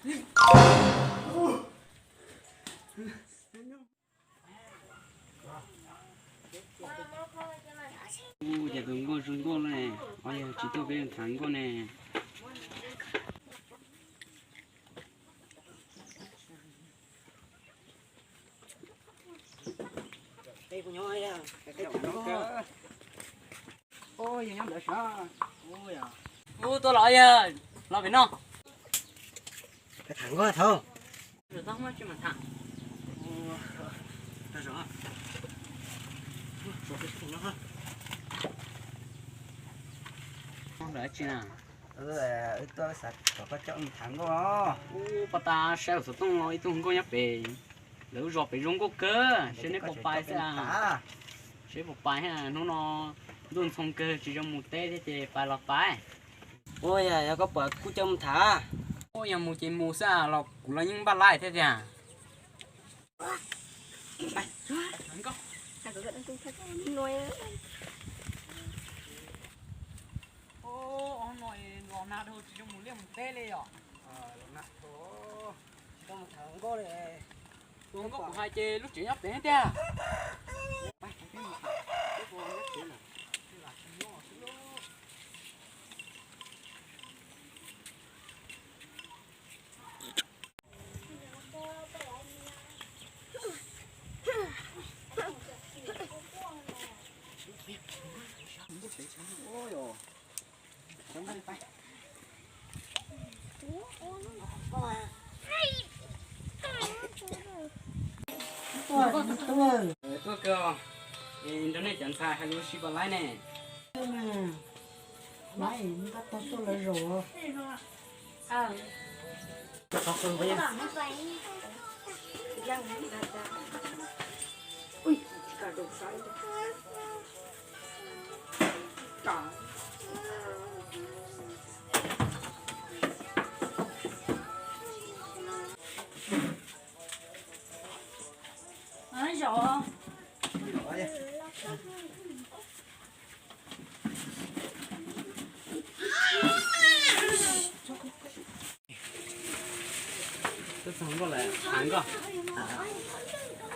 Ua cas tus nkauj zoo nkauj ne, ho yog tsis tuaj peb tham nkauj ne. Ub, tuaj los yog los pem no. Tham nkauj thaum. Wb tuaj xav kom koj coj wb mus tham nkauj os. Ub, pab tab saib xov tooj no ib tug nkauj nyob pem lawv zos pem zoo nkauj kawg, seb neb puas pais xwb. Seb puas pais, hnub no ntuj ntxhoo kawg tsis zoo mus teb thiab ces pais los pais. Ua yog koj pom kuj coj mus tham. Ua yog mus ces mus xwb los kuv los yeej npaj laij thiab tiag. Ua no los nag dhau tsis zoo mus liaj mus teb li os. Tsis tau mus tham nkauj li. Tus nkauj kuv hais ces lub tsev nyob pem tiag. Tuaj kawg, nrog nej cov ntxhais hais lus sib pab laib ne. Laib, ntab tog tuaj lawv zaum. Tuaj txog nkauj lawm, tham nkauj.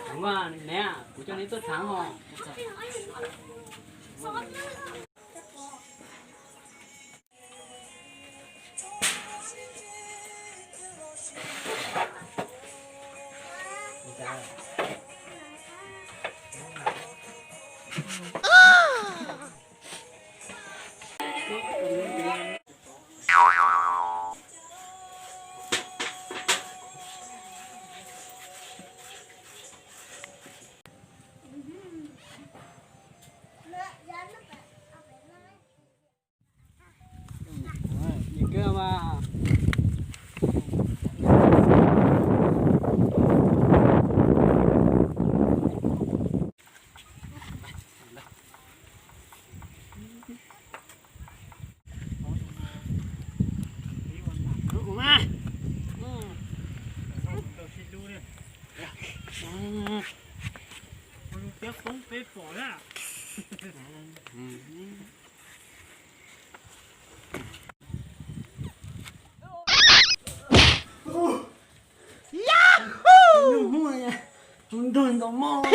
Tham nkauj ne, kuv coj neb tuaj tham os. Ntog ntaus mog.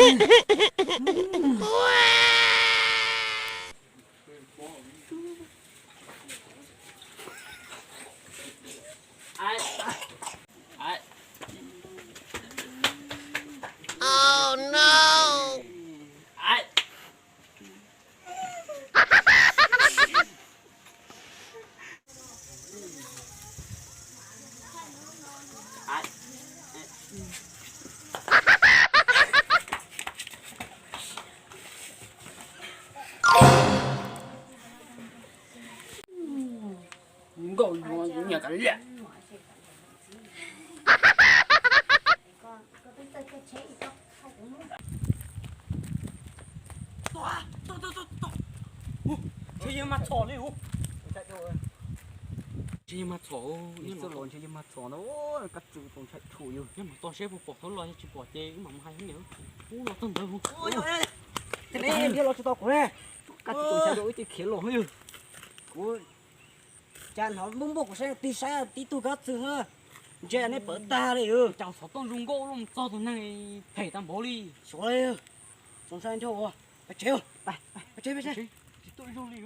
Nkauj yuav nyuag kav liam. Ntshe yog mas txhom li hu. Ntshe yog mas txhom, ntshe yog mas txhom no, kab tsu tus ntshai tshum yus. Nyob mas txog seb puas pom thaum los, yog tsis pom ces wb mam mus hais niam. Ub, los txog ntawd hu. Thiab los tsis tau kuv ne. Kab tsu tus ntshai rau wb ces khiav los yus. Kuv cas hnov npuaj npuaj kuv saib, tig saib tib tug kab tsu xwb. Ntshe nej pawv tag li. Cas xov tooj zoo nkauj los txog tus neeg phem tag npaum li. Xyov li, xyov ntshai nrho ua. Pais tsev, pais tsev, pais tsev. Tsis tuaj zoo li.